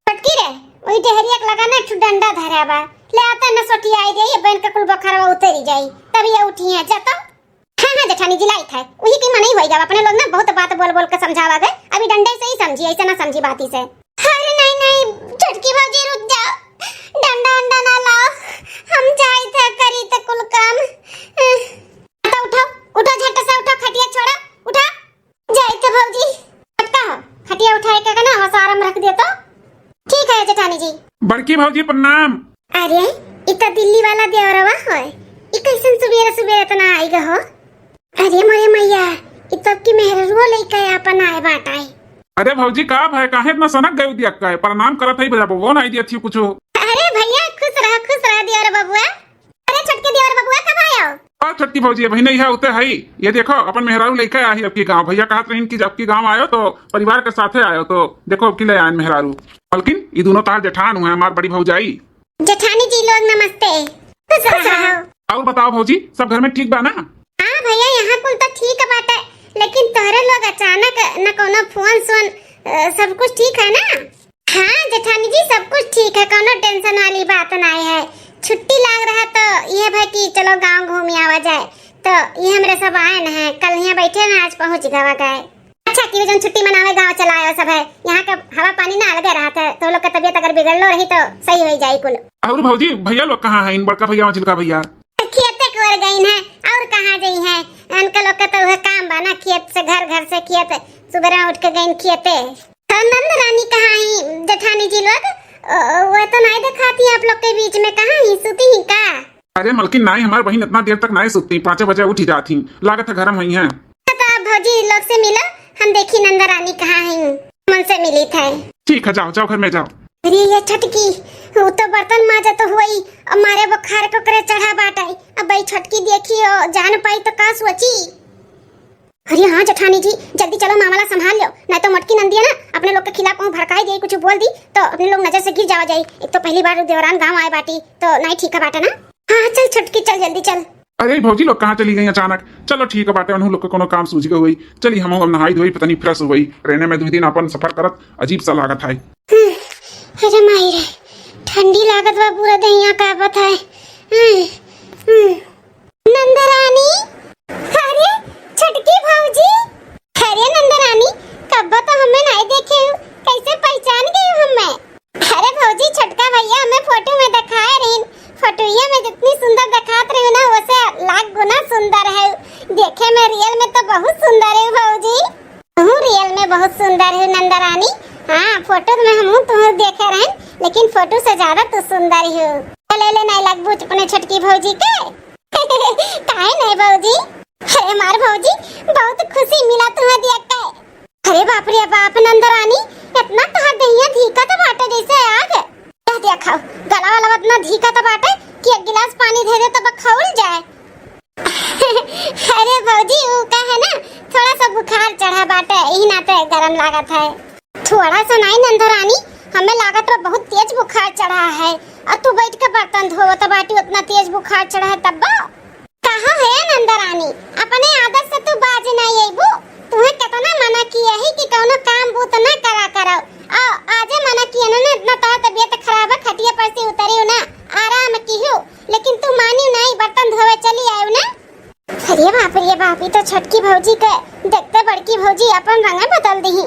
छोटकी रे, वही डेहरिया के लगा ना एक ठो डंडा धरा बा, ले आता ना सोटियाई दे, ये बहन के कुल बुखारवा उतरी जाई, तब ये उठी है, जा तो। हाँ, हाँ, जेठानी जी, लाइत है। वही की मनई होई जावा। अपने लोग ना बहुत बात बोल बोल के समझावा गए। अभी डंडे से ही समझी, ऐसे ना समझी बाती से। अरे नहीं, नहीं, छोटकी भौजी रुक जाओ। डंडा, डंडा ना लाओ। हम जाइत है, करी त कुल काम। उठो, उठो, उठो, झट से उठो, खटिया छोड़ो, उठो। जाइत है भौजी। हटका हो, खटिया उठाए के ना, हो सारा में रख दे तो। ठीक है जेठानी जी। बड़की भौजी प्रणाम। अरे, इ त दिल्ली वाला देवरवा है। इ कैसन सुबेरे सुबेरे इतना आई गो हो? अरे मोरे मैया, इ तो की मेहरुओ लेके अपन आए बाटाए। अरे भौजी का भाई, काहे इतना सनक गए दिया का? प्रणाम करत है भैया, वो नहीं दिया थी कुछ। अरे भैया खुश रहा, खुश रहा देवर बबुआ। अरे छोटके देवर बबुआ कब आयो? और छोटकी भौजी, अभी नहीं है, उते है। ये देखो, अपन मेहरारू लेके आई अबकी गाँव। भैया कहत रहीन कि अबकी गाँव आयो तो परिवार के साथे आयो, तो देखो अबकी ले आयन मेहरारू। बल्किन ई दोनों तार जेठान हुए, हमार बड़ी भौजाई। जेठानी जी लोग नमस्ते। खुश रहो। और बताओ भौजी, सब घर में ठीक बा ना? हाँ भैया, यहाँ कुल तो ठीक बाटे, लेकिन तोहरे लोग अचानक न कोनो फोन सोन, अ, सब कुछ ठीक है ना? हाँ जेठानी जी, सब कुछ ठीक है, कोनो टेंशन वाली बात नाई है। छुट्टी लाग रहा तो ये भाई कि चलो गांव घूम आवा जाए, तो ये हमरे सब आए न हैं, कल यहाँ बैठे हैं, आज पहुँच गवा गए। अच्छा कि जौन छुट्टी मनावे गाँव चला आयो सब है, यहाँ के हवा पानी ना अलगे रहत है, तो लोग के तबियत अगर बिगड़लो रही तो सही हो जाई कुल। और भौजी, भैया लोग कहाँ हैं, इन बड़का भैया, मझिलका भैया? खेते कोर गईन है, और कहाँ गई हैं? उनका लोग के तो वह काम बा ना, खेत से घर, घर से खेत, सुबह उठ के गईन खेते। तो नंद रानी कहाँ ही जेठानी जी लोग? ओ, वह तो नहीं देखाती आप लोग के बीच में, कहाँ ही, सूती ही का? अरे मलकिन, नाई, हमार बहिन इतना देर तक नाई सुतती, पाँचे बजे उठी जात ही, लागत है घर में ही हैं। तो आप भौजी लोग से मिलो, हम देखी नंद रानी कहाँ हैं, हम उनसे मिली थे। ठीक है, जाओ, जाओ घर में जाओ। अरे ये छोटकी, वो तो बर्तन माजत हुई, अब मारे बुखार को करे चढ़ा बाटे, अब भाई छोटकी देखी हो, जान पाई तो का सोची। अरे हाँ जेठानी जी, जल्दी चलो, मामला संभाल लो, नहीं तो मोटकी नंदिया ना अपने लोग के खिलाफ कहूँ भड़काई दे, कुछ बोल दी तो अपने लोग नजर से गिर जावा जाई। एक तो पहली बार देवरान गाँव आए बाटी, तो नहीं ठीक है बाटे ना। हाँ चल छोटकी, चल जल्दी चल। अरे भौजी लोग कहाँ चली गई अचानक? चलो ठीक बाटे, उन्हों लोग के कोनो काम सूझ गए हुई। चली हम अब नहाई धोई, पता नहीं फ्रेश हुई। ट्रेने में दो दिन अपन सफर करत अजीब सा लागत है। हम्म, अरे माई रे, ठंडी लागत बा, पूरा दहिया कांपत है। हम्म, हम्म। नंदरानी, अरे छोटकी भौजी, अरे नंदरानी, कब्बो तो हमें नहीं देखे हो, कैसे पहचान गए हो हमें? अरे भौजी, छोटका भैया हमें फोटो में दिखाए रहीन, फोटोइया में जितनी सुंदर दिखात रही ना, वैसे लाख गुना सुंदर है। देखे में रियल में तो बहुत सुंदर है भौजी। तू रियल में बहुत सुंदर है नंदरानी। हाँ, फोटो में हम तू देखे रहन, लेकिन फोटो से ज्यादा तू सुंदर है। ले ले नहीं लगबू अपने छोटकी भौजी के। काहे नहीं भौजी? अरे मार भौजी, बहुत खुशी मिला तुम्हें देख के। अरे बाप रे बाप नंदरानी, इतना तोहार दहिया धीका तो बाटे जैसे आग। यह देखो, गला वाला इतना धीका तो बाटे कि एक गिलास पानी दे दे तो बखौल जाए। अरे भौजी, ऊ का है ना, थोड़ा सा बुखार चढ़ा बाटे, यही नाते गरम लागत है। थोड़ा सा नहीं नंदरानी, हमें लागत बा बहुत तेज बुखार चढ़ा है। और तू बैठ के बर्तन धोवत बाटी, उतना तेज बुखार चढ़ा है तब? कहा है नंदरानी, अपने आदत से तू बाज नहीं अइबू। तुम्हें कितना मना किया है कि कौनो काम बूत ना करा करो। आ, आजे मना किया ना, ना इतना तोहार तबीयत खराब है, खटिया पर से उतरियो ना, आराम किहू, लेकिन तू मानियो नहीं, बर्तन धोवे चली आयो ना। अरे बाप रे बाप, ई तो छोटकी भौजी के देखते बड़की भौजी अपन रंग बदल दीही।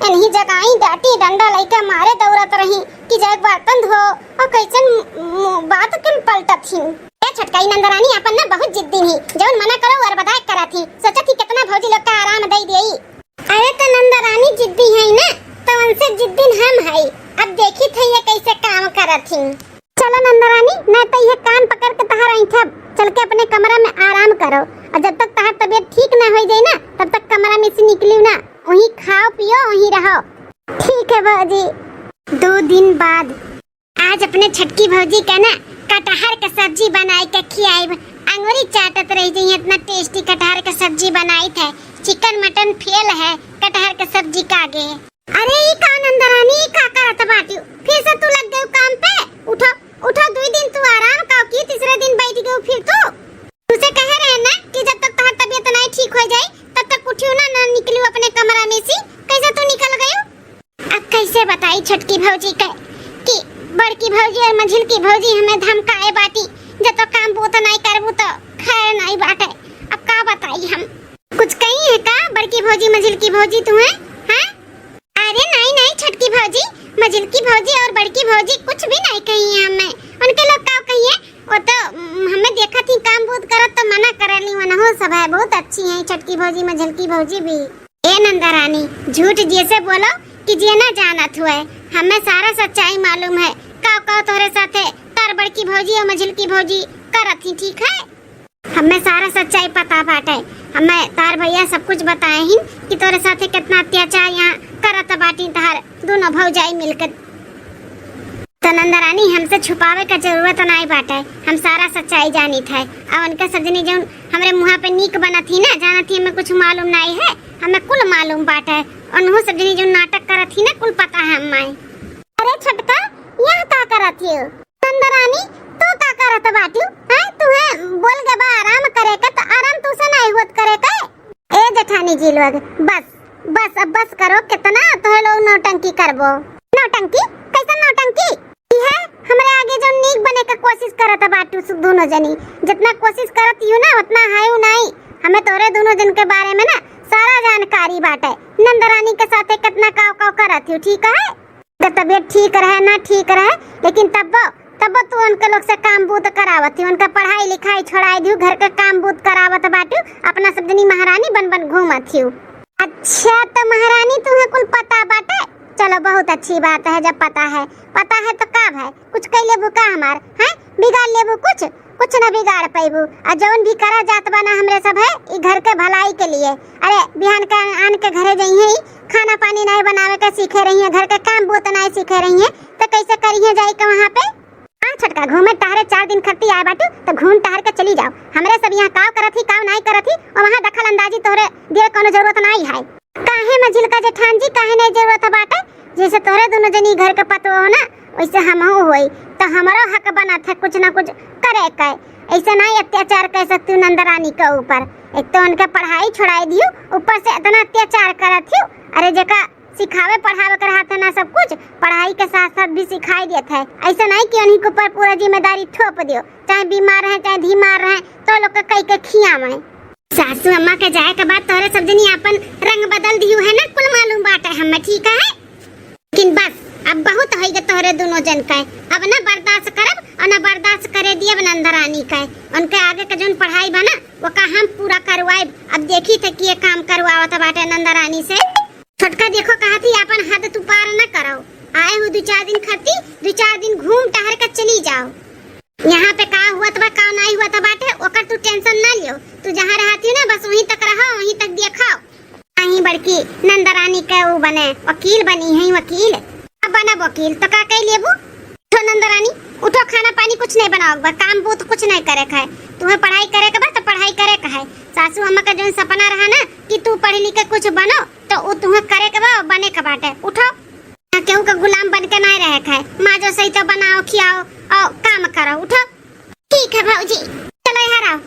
इन्हीं जगाई डाटी डंडा लइके मारे दौड़त रही कि जाए बर्तन धो, और कैसन मु-, बात के पलटत ही। ए छोटका, ई नंदरानी अपन ना बहुत जिद्दी ही, जौन मना करो और बदाय करत ही। सोचत ही कितना भौजी लोग का आराम दई देई। अरे तो नंदरानी जिद्दी है ना, तो उनसे जिद्दी हम है। अब देखी थे ये कैसे काम करत ही। चलो नंदरानी, नहीं तो ये कान पकड़ के तहार ऐंठब, चल के अपने कमरा में आराम करो। और जब तक तहार तबीयत ठीक ना हो जाए ना, तब तक कमरा में से निकलियो ना, वहीं खाओ पियो, वहीं रहो। ठीक है भौजी। दो दिन बाद आज अपने छोटकी भौजी का ना कटहर का सब्जी बनाए के खियाइब। अंगूरी चाटत रह जाइए, इतना टेस्टी कटहर का सब्जी बनाई थे। चिकन मटन फेल है, कटहर का सब्जी का आगे। अरे ई का नंदरानी, ई का करत बाटियो? फिर से तू लग गयो काम पे। उठो, उठो, दुई दिन तू आराम काओ की, तीसरे दिन बैठ गयो फिर तू। तुसे कहे रहे ना कि जब तक तोहार तबीयत नहीं ठीक हो जाए, तब तक उठियो ना, ना निकलियो अपने कमरा में से। कैसे तू निकल गयो? अब कैसे बताई छोटकी भौजी के कि बड़की भौजी और मझिलकी भौजी हमें धमकाए बाटी, जब तो काम बूत नहीं करबू तो खैर नहीं बाटे। अब का बताई हम? कुछ कही है का बड़की भौजी, मझिलकी भौजी तुम्हें? हाँ? अरे नहीं, नहीं छोटकी भौजी, मझिलकी भौजी और बड़की भौजी कुछ भी नहीं कही है हमें। उनके लोग का कहिए, वो तो, उम, हमें देखत ही काम बूत करत तो मना करे ली, वनहो सब है, बहुत अच्छी है छोटकी भौजी, मझिलकी भौजी भी। ए नंदरानी, झूठ जैसे बोलो कि जे ना जानत हुए, हमें सारा सच्चाई मालूम है। का, का तोहरे साथे तार बड़की भौजी और मझिलकी भौजी करत ही, ठीक है? हमें सारा सच्चाई पता बाटे। हमें तार भैया सब कुछ बताए हिन कि तोरे साथे कितना अत्याचार यहाँ करत बाटी तहार दोनों भौजाई मिलके। तो नंदरानी, हमसे छुपावे का जरूरत नाई बाटे, हम सारा सच्चाई जानित है। और उनके सब जनी जौन हमरे मुँहा पे नीक बनत ही ना, जानत ही हमें कुछ मालूम नाई है, हमें कुल मालूम बाटे। उनहु सब जनी जौन नाटक करत ही ना, कुल पता है हमें। अरे छोटका, यहाँ का करत ही? नंदरानी, तू का करत बाटियो? हैं? तुहे बोल के बा आराम करे के, त आराम तुसे नाई होत करे के? ए जेठानी जी लोग, बस, बस, अब बस करो, कितना तोहे लोग नौटंकी करबो? नौटंकी? कैसन नौटंकी? ई है, हमरे आगे जो नीक बने के कोशिश करत बाटू सु-, दोनों जनी, जितना कोशिश करत यू ना, उतना है नाई। हमें तोरे दोनों जन के बारे में ना सारा जानकारी बाटे। नंदरानी के साथे कितना काव काव करत यू, ठीक है? अगर तबीयत ठीक रहे ना ठीक रहे, लेकिन तब्बो, तब्बो तू उनके लोग से काम बूत करावत ही, उनका पढ़ाई लिखाई छोड़ाई दियो, घर के काम बूत करावत बाटू, अपना सब जनी महारानी बन बन घूमत ही। अच्छा, तो महारानी तुम्हें कुल पता बाटे? चलो, बहुत अच्छी बात है, जब पता है, पता है तो का भाई, कुछ कह लेबू का हमार, हैं? बिगाड़ लेबू कुछ? कुछ ना बिगाड़ पैबू। आ जौन भी करा जात बा ना हमरे सब है, ई घर के भलाई के लिए। अरे, बिहान के आन के घरे जइहे, ई खाना पानी नाई बनावे के सीखे रही है, घर के काम बूत नाई सीखे रही है, तो कैसे करिहे जाई के वहाँ पे? हाँ छोटका, घूमे टहरे चार दिन खत्ती आए बाटू, तो घूम टहर के चली जाओ। हमरे सब यहाँ काव करत ही, काव नाई करत ही, और वहाँ दखल अंदाजी तोहरे दिए कोनो जरूरत नाई है। काहे मझिलका जेठान जी, काहे नाई जरूरत बाटे? जैसे तोहरे दोनों जनी घर के पतोह हो ना, वैसे हमहू होई, तो हमरो हक बनत है कुछ ना कुछ करे के। ऐसे नहीं अत्याचार कर सकती हूँ नंदरानी के ऊपर। एक तो उनके पढ़ाई छोड़ाई दियो, ऊपर से इतना अत्याचार करत हियो। अरे जेका सिखावे पढ़ावे के रहत है ना सब कुछ, पढ़ाई के साथ साथ भी सिखाई देत है। ऐसे नहीं कि उन्हीं के ऊपर पूरा जिम्मेदारी थोप दियो, चाहे बीमार रहे चाहे धीमार रहे, तो लोग के कई के खियावे। सासू अम्मा के जाए के बाद तोहरे सब जनी आपन रंग बदल दियो है ना, कुल मालूम बाटे हमें, ठीक है? लेकिन बस, अब बहुत होइगे तोहरे दोनों जन के। अब ना बर्दाश्त करब और ना बर्दाश्त करे दियब नंदरानी के। उनके आगे के जौन पढ़ाई बा ना, वो का हम पूरा करवाइब। अब देखी थे कि ये काम करवावत बाटे नंदरानी से। छोटका देखो, कहा थी आपन हद तू पार ना करो। आए हो दो चार दिन खाती, दो चार दिन घूम टहर के चली जाओ। यहाँ पे का हुआ बा, का नहीं हुआ बाटे, ओकर तू टेंशन ना लियो। तू जहाँ रहती हो ना, बस वहीं तक रहो, वहीं तक देखो। अहीं बड़की नंदरानी के ऊ बने, वकील बनी है वकील। अब बनब वकील तो का कह लेबू? उठो नंदरानी, उठो, खाना पानी कुछ नहीं बनाओ बा, काम बूत कुछ नहीं करे का है। तुम्हें पढ़ाई करे के बा तो पढ़ाई करे का है। सासू अम्मा का जौन सपना रहा ना कि तू पढ़ लिख के कुछ बनो, तो ऊ तुम्हें करे के बा, बने के बाटे। उठो, केहू का गुलाम बन के नहीं रहे का है। माँ जो सही तो बनाओ, खियाओ और काम करो। उठो। ठीक है भौजी, चलो यहाँ रहो।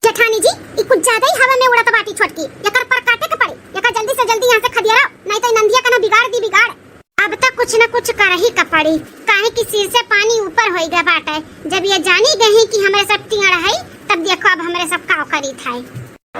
जेठानी जी, ई कुछ ज्यादा ही हवा में उड़त बाटी छोटकी, एकर पर काटे के पड़ी, एकर जल्दी से जल्दी यहाँ से खदियारो, नहीं तो ई नंदिया का ना बिगाड़ दी बिगाड़। अब तो कुछ न कुछ कर ही का पड़ी, काहे कि सिर से पानी ऊपर होई गए बाटे। जब ये जानी गई कि हमरे सब टिंगड़ है, तब देखो अब हमरे सब का करी था।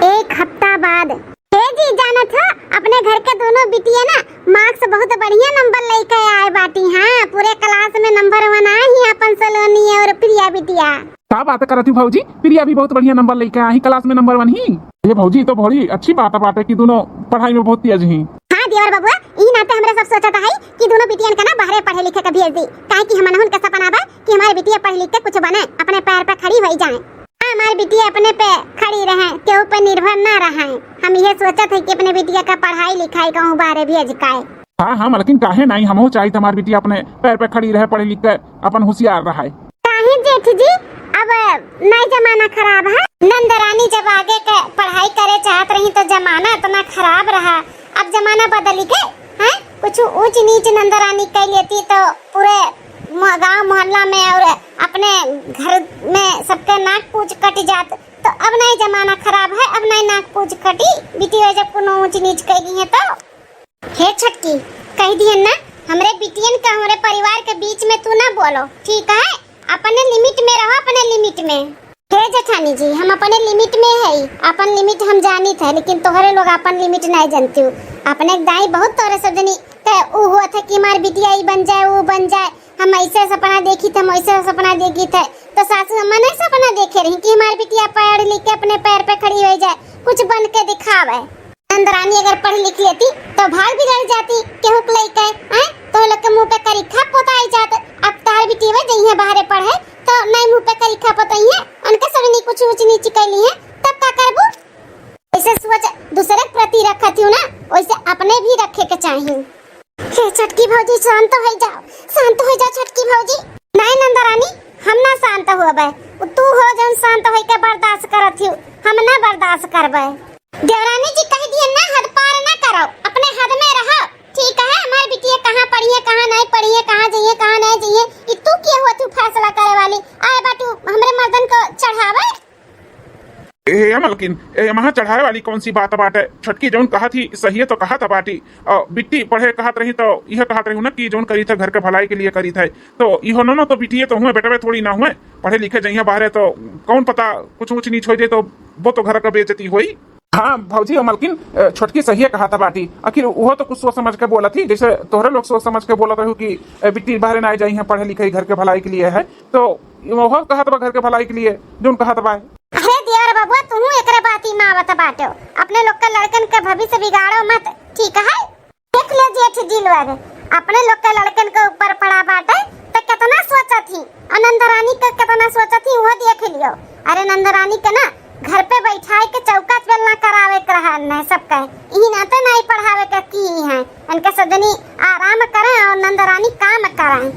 एक हफ्ता बाद। हे जी, जानत हो, अपने घर के दोनों बिटिया ना marks बहुत बढ़िया number लेके आए बाटी। हाँ, पूरे class में number one आए ही अपन सलोनी और प्रिया बिटिया। का बात करत ही भौजी, प्रिया भी बहुत बढ़िया number लेके आई, class में number one ही। ये भौजी, तो बड़ी अच्छी बात बाटे कि दोनों पढ़ाई में बहुत तेज ही। हाँ देवर बबुआ, ई नाते हमरे सब सोचत है कि दोनों बिटियन के ना बाहरे पढ़े लिखे के भेज दी, काहे कि हमनहुन के सपना बा कि हमारे बिटिया पढ़ लिख के कुछ बने, अपने पैर पे खड़ी होई जाए। हमार बिटिया अपने पे खड़ी रहे, केहू पे निर्भर ना रहे। हम ये सोचत है कि अपने बिटिया का पढ़ाई लिखाई कहूँ बाहरे भेज काए। हाँ, हाँ, मलकिन, काहे नहीं, हमहू चाहित हमार बिटिया अपने पैर पे खड़ी रहे, पढ़ लिख के अपन होशियार रहे। काहे जेठ जी, अब नई जमाना खराब है। नंदरानी जब आगे के पढ़ाई करे चाहत रही तो जमाना इतना खराब रहा, अब जमाना बदल के, हैं? कुछ ऊंच नीच नंदरानी कह लेती तो पूरे म-, गांव मोहल्ला में और अपने घर में सबके नाक पूछ कट जात। तो अब नहीं जमाना खराब है, अब नहीं नाक पूछ कटी। बिटिया जब कोनो ऊंच नीच कह गई है तो। हे छोटकी, कह दिहन ना, हमरे बिटियन का हमरे परिवार के बीच में तू ना बोलो, ठीक है? अपने limit में रहो, अपने limit में। हे जेठानी जी, हम अपने limit में है, अपन limit हम जानित है, लेकिन तोहरे लोग अपन limit नहीं जानती हो। अपने दाई बहुत तोहरे सब जनी ते ऊ हुआ था कि हमार बिटिया ई बन जाए, ऊ बन जाए, हम ऐसे सपना देखी थे, हम ऐसे सपना देखी थे। तो सासू अम्मा नहीं सपना देखे रही कि हमार बिटिया पढ़ लिख के अपने पैर पे खड़ी हो जाए, कुछ बन के दिखावे। नंदरानी अगर पढ़ लिख लेती तो भाग भी लड़ जाती केहू के लइके, हैं? तो लोग के मुंह पे करिखा पोताई जात। अब तार बिटिया जइहे बाहरे पढ़े तो नहीं मुंह पे करिखा पोतइहे, उनके सब नहीं कुछ ऊंच नीच कैली है, तब का करबू? ऐसे सोच दूसरे के प्रति रखत हूँ ना, वैसे अपने भी रखे के चाहिए। हे छोटकी भौजी, शांत हो जाओ, शांत हो जाओ छोटकी भौजी। नहीं नंदरानी, हम ना शांत होबे, तू हो जौन शांत होई के बर्दाश्त करत हियो, हम ना बर्दाश्त करबे। देवरानी जी कह दिए ना, हद पार ना करो, अपने हद में रहो, ठीक है? हमार बिटिया कहाँ पढ़ी है, कहाँ नहीं पढ़ी है, कहाँ जाइए, कहाँ नहीं जाइए, ई तू के हो तू फैसला करे वाली? आए बाटू हमरे मर्दन को चढ़ावे। ए, ए मलकिन, ए, महा चढ़ाए वाली कौन सी बात बाटे? छोटकी जौन कहत ही सही है तो कहत बाटी। और बिट्टी पढ़े कहत रही तो यह कहत रही ना कि जौन करी था घर के भलाई के लिए करी था। तो इहो न, न तो बिटिये तो हुए, बेटवे थोड़ी ना हुए। पढ़े लिखे जइहे बाहरे तो कौन पता कुछ ऊंच नीच हो जाए तो वो तो घर का बेइज्जती होई। हाँ भौजी और मलकिन, अ, छोटकी सही है कहत बाटी। आखिर वो तो कुछ सोच समझ के बोलत ही, जैसे तोहरे लोग सोच समझ के बोलत रहू कि, अ, बिट्टी बाहरे ना जाइहे, पढ़े लिखे घर के भलाई के लिए है। तो वो कहत बा घर के भलाई के लिए, जौन कहत बा। अरे देवर बबुआ, तुहू एकरे बाती में आवत बाटो। अपने लोग के लड़कन के भविष्य बिगाड़ो मत, ठीक है? देख ले जेठ जी लोग, अपने लोग के लड़कन के ऊपर पड़ा बाटे, तो कितना सोचत ही, और नंदरानी के कितना सोचत ही, वो देख लियो। अरे नंदरानी के ना घर पे बैठाए के चौका बेलना करावे के रहा न सब कहे, इही नाते नहीं पढ़ावे के की है। इनके सजनी आराम करें और नंदरानी काम करें।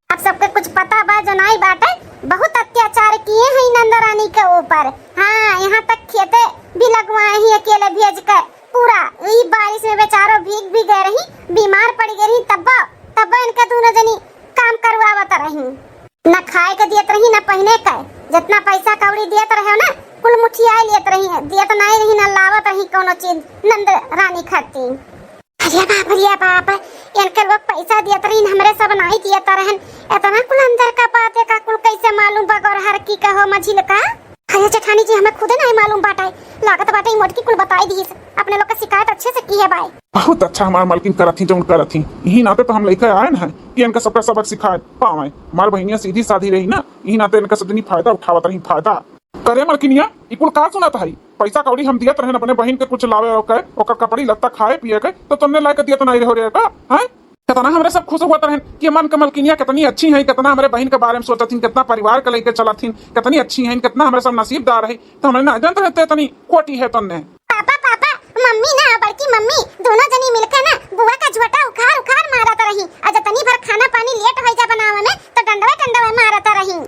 आप सबके कुछ पता बा जो नाई बाटे, बहुत अत्याचार किए हैं नंदरानी के ऊपर। हाँ, यहाँ तक खेते भी लगवाए ही अकेले भेज के, पूरा ई बारिश में बेचारो भीग भी गए रही, बीमार पड़ गए रही, तब, तब इनके दोनों जनी काम करवावत रही, न खाए के दियत रही, न पहिने के। जितना पैसा कौड़ी दियत रहे ना, कुल मुठियाए लियत रही, दियत नाहीं रही, न लावत रही कौनो चीज नंद रानी खाती। अरे बाप, अरे बाप, इनके लोग पैसा दियत रही, हमरे सब नाहीं दियत रहन। इतना कुल अंदर का बात है का, कुल कैसे मालूम बगौर हर की कहो मझिल का? अरे जेठानी जी, हमें खुदे नाहीं मालूम बाटे, लागत बाटे ई मोटकी कुल बताई दीस। अपने लोग का शिकायत अच्छे से की है बाय। बहुत अच्छा हमार मालकिन करत ही, जौन करत ही। यही नाते तो हम लइके आयन है कि इनका सबका सबक सिखाए पावे। हमार बहिनिया सीधी साधी रही ना, यही नाते इनका सब जनी फायदा उठावत रही, फायदा। करे मलकिनिया, ई कुल का सुनत हई? पैसा कौड़ी हम दियत रहन अपने बहिन के कुछ लावे ओके, ओकर कपड़ी लत्ता खाए पिए के, तो तुमने लाके दियत नाहीं रहो रे का? हैं? कितना हमरे सब खुश हुआ रहन कि मन के मलकिनिया कितनी अच्छी हैं, कितना हमरे बहिन के बारे में सोचत हिन, कितना परिवार के लेके चलत हिन, कितनी अच्छी हैं, कितना हमरे सब नसीबदार है। तो हमरे ना जानत रहते इतनी खोटी है तुमने। पापा, पापा, मम्मी ना, बड़की मम्मी, दोनों जनी मिलके ना बुआ का झोटा उखाड़ उखाड़ मारत रही। और जतनी भर खाना पानी लेट हो जा बनावे में, तो डंडवे डंडवे मारत रही।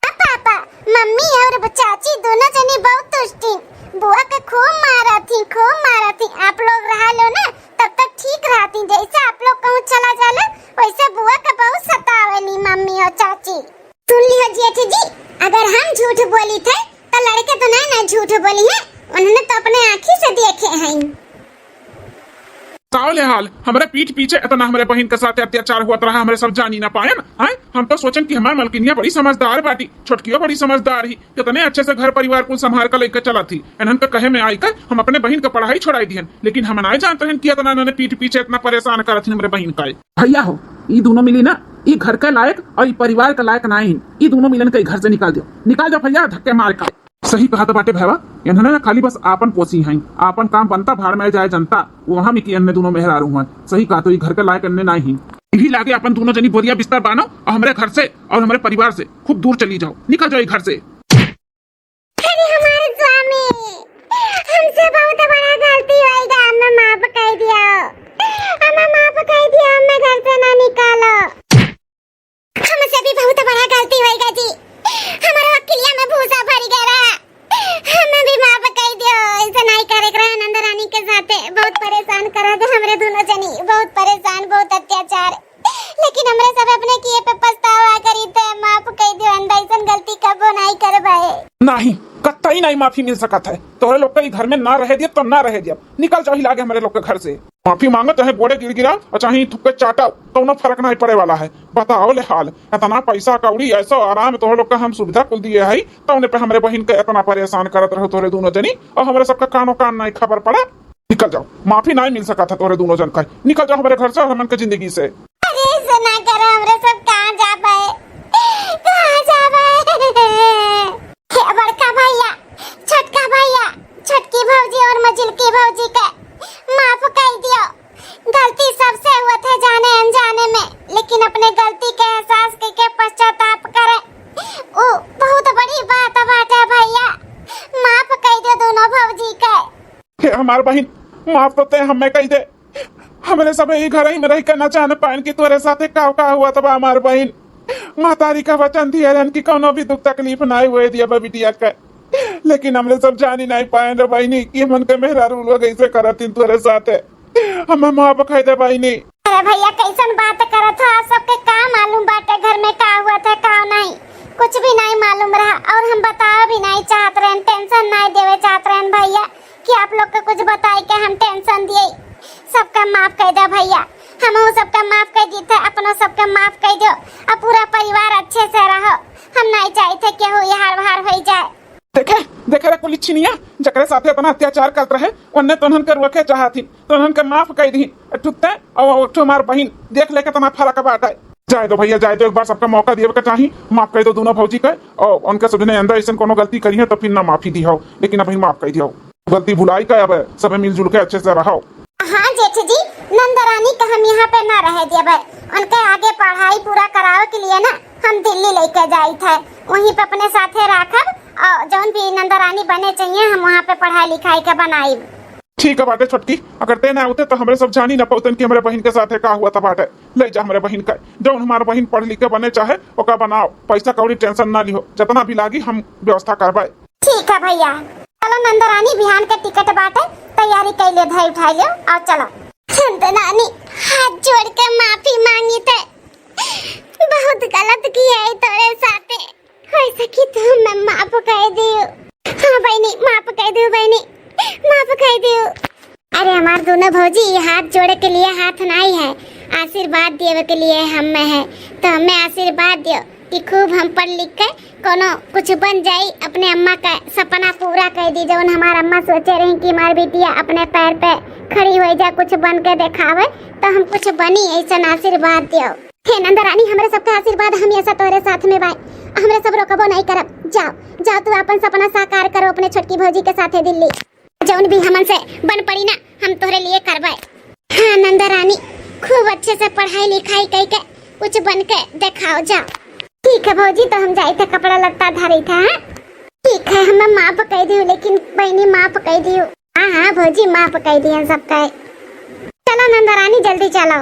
अब पापा, मम्मी और चाची दोनों जनी बहुत दुष्टिन, बुआ के खूब मारा थी, खूब मारा थी। आप लोग रहा लो ना, तब तक ठीक रहती, जैसे आप लोग कहूँ चला जाला, वैसे बुआ के बहुत सतावेली मम्मी और चाची। सुन लियो जेठ जी, अगर हम झूठ बोली थे, तो लड़के तो नहीं ना झूठ बोली है, उन्होंने तो अपने आँखी से देखे हैं। बताओ ले हाल, हमरे पीठ पीछे इतना हमरे बहिन के साथ अत्याचार हुआ रहा, हमरे सब जानी ना पाएन, हैं? हम तो सोचन कि हमार मलकिनिया बड़ी समझदार बाटी, छोटकियो बड़ी समझदार ही, कितने अच्छे से घर परिवार कुल संभाल के लेके चलत ही। इन्हन के कहे में आई के हम अपने बहिन के पढ़ाई छोड़ाई दिहन, लेकिन हम नाय जानत रहन कि इतना इन्होंने पीठ पीछे इतना परेशान करत ही हमरे बहिन का। भैया हो, ई दोनों मिली ना, ई घर के लायक और ई परिवार के लायक नाय ही। ई दोनों मिलन के घर से निकाल दियो, निकाल दियो भैया, धक्के मार के। सही कहत बाटे भैया, इन्हने ना खाली बस आपन पोसी हैं, आपन काम बनता भाड़ में जाए जनता, वहाँ में कि इन्हने दोनों मेहरारू हैं। सही कहत हो, ई घर के लायक इन्हने नाय ही। इही लागे अपन दोनों जनी बोरिया बिस्तर बानो और हमरे घर से और हमरे परिवार से खूब दूर चली जाओ, निकल जाओ ई घर से। अरे हमारे स्वामी, हमसे बहुत बड़ा गलती होइगा, हमें माफ कर दियो, हमें माफ कर दियो, हमें घर से ना निकालो। हमसे भी बहुत बड़ा गलती होइगा जी, हमारे अकिलिया में भूसा भर गया रहा, हमें भी माफ कर दियो, ऐसा नहीं करे के रहा नंद रानी के साथे, बहुत परेशान करा दे हमरे दोनों जनी, बहुत परेशान, बहुत अत्याचार। लेकिन हमरे सब अपने किए पे पछतावा करी थे, माफ कई दियो, आइंदा ऐसन गलती कबो नाहीं करबे। नाहीं, कतई नाहीं माफी मिल सकत है। तोहरे लोग के ई घर में ना रहे दियब तो ना रहे दियब। निकल जाओ ही लागे हमरे लोग के घर से। माफी मांगो, चाहे गोड़े गिड़गिड़ाओ और चाहे थुक्के चाटाओ, कौनो फर्क नाहीं पड़े वाला है। बताओ ले हाल, इतना पैसा कौड़ी, ऐसो आराम, तोहरे लोग का हम सुविधा कुल दिए है, तो उन्हें पे हमरे बहिन के इतना परेशान करत रहो तोहरे दोनों जनी, और हमरे सबका कानो कान नाहीं खबर पड़ा। निकल जाओ, माफी नाहीं मिल सकत है तोहरे दोनों जन का। निकल जाओ हमरे घर से और हमन के जिंदगी से। अरे ऐसे ना करो, हमरे सब कहाँ जाबे, कहाँ जाबे? हे बड़का भैया, छोटका भैया, छोटकी भौजी और मझिलकी भौजी के माफ कर दियो। गलती सबसे हुआ थे जाने अनजाने में, लेकिन अपने गलती के एहसास करके पश्चाताप करे, उ बहुत बड़ी बात बाटे भैया। माफ कर दियो दोनों भौजी के। हे हमार बहिन, माफ तो ते हमें कही दे। हमरे सब यही घर ही में रह के ना जान पाएन कि तोरे साथे का का हुआ तबा हमार बहिन। महतारी का वचन दिए रहन कि कौनो भी दुख तकलीफ ना हुए दिया बा बिटिया के, लेकिन हमरे सब जानी नहीं पाएन रे बहिनी कि मन के मेहरारू लोग ऐसे करतिन तोरे साथे। हमें माफ कह दे बहिनी। अरे भैया, कैसन बात करत हो? आप सबके का मालूम बाटे घर में का हुआ था, का नहीं? कुछ भी नहीं मालूम रहा और हम बतावे भी नहीं चाहत रहन, टेंशन नहीं देवे चाहत रहन भैया कि आप लोग के कुछ बताए के हम टेंशन दिए। सबका माफ कर दे भैया, हमहू सबका माफ कर दी थे, अपनो सबका माफ कर दो। अब पूरा परिवार अच्छे से रहो, हम नहीं चाहते केहू ये हार हार हो जाए। देखे, देखे रे कुली छिनिया, जकरे साथे इतना अत्याचार करत रहे, ओन्ने तोहन के रोके चाहत ही, तोहन के माफ कर दी। ठुकते और ठु हमार बहिन, देख ले कितना फर्क बाटे। जाए दो भैया, जाए दो, एक बार सबका मौका दिए के चाही। माफ कर दो दोनों भौजी के, और उनके सबने अंदर ऐसन कोनो गलती करी है तो फिर ना माफी दी हो, लेकिन अभी माफ कर दियो। गलती भुलाई के अब सबे मिलजुल के अच्छे से रहो। हाँ जेठ जी, नंदरानी का हम यहाँ पे ना रहे देबे, उनके आगे पढ़ाई पूरा करावे के लिए ना हम दिल्ली लेके जाई थे, वहीं पे अपने साथे राखब और जौन भी नंदरानी बने चाहिए हम वहाँ पे पढ़ाई लिखाई के बनाई। ठीक है बाटे छोटकी, अगर ते ना होते तो हमरे सब जानी ना पौतन कि हमरे बहिन के साथे का हुआ था बाटे। ले जा हमरे बहिन का, जौन हमार बहिन पढ़ लिख के बने चाहे ओका बनाओ, पैसा कौड़ी टेंशन ना लिहो, जितना भी लागी हम व्यवस्था करबे। ठीक है भैया, चलो नंदरानी, बिहान के टिकट बाटे, तैयारी कर ले, धाई उठाई ले और चलो। नंदरानी, हाथ जोड़ के माफी मांगी थे, माफ कइ दियो। हाँ बहिनी, माफ कइ दियो बहिनी, माफ कइ दियो। अरे हमार दोनों भौजी, ये हाथ जोड़े के लिए हाथ नाहीं है, आशीर्वाद देवे के लिए हमें है। तो हमें आशीर्वाद दियो कि खूब हम पढ़ लिख के कोनो कुछ बन जाई, अपने अम्मा का सपना पूरा कइ दी। जौन हमार अम्मा सोचे रही कि हमार बिटिया अपने पैर पे खड़ी होइ जा, कुछ बन के देखावे, तो हम कुछ बनी, ऐसन आशीर्वाद दियो। हे नंदरानी, हमरे सबका आशीर्वाद हमेशा तोहरे साथ में बाय, हमरे सब रोकबो नाहीं करब। जाओ, जाओ तू अपन सपना साकार करो अपने छोटकी भौजी के साथे दिल्ली। जौन भी हमन से बन पड़ी ना, हम तोहरे लिए करबे। हाँ नंदरानी, खूब अच्छे से पढ़ाई लिखाई कइ के कुछ बन के देखाओ, जाओ। ठीक है भौजी, तो हम जाइत है कपड़ा लत्ता धरित है, हाँ? ठीक है, हमें माफ कइ दियो, लेकिन बहिनी माफ कइ दियो। हाँ हाँ भौजी, माफ कइ दियो सब कहे। चलो नंदरानी, जल्दी चलो।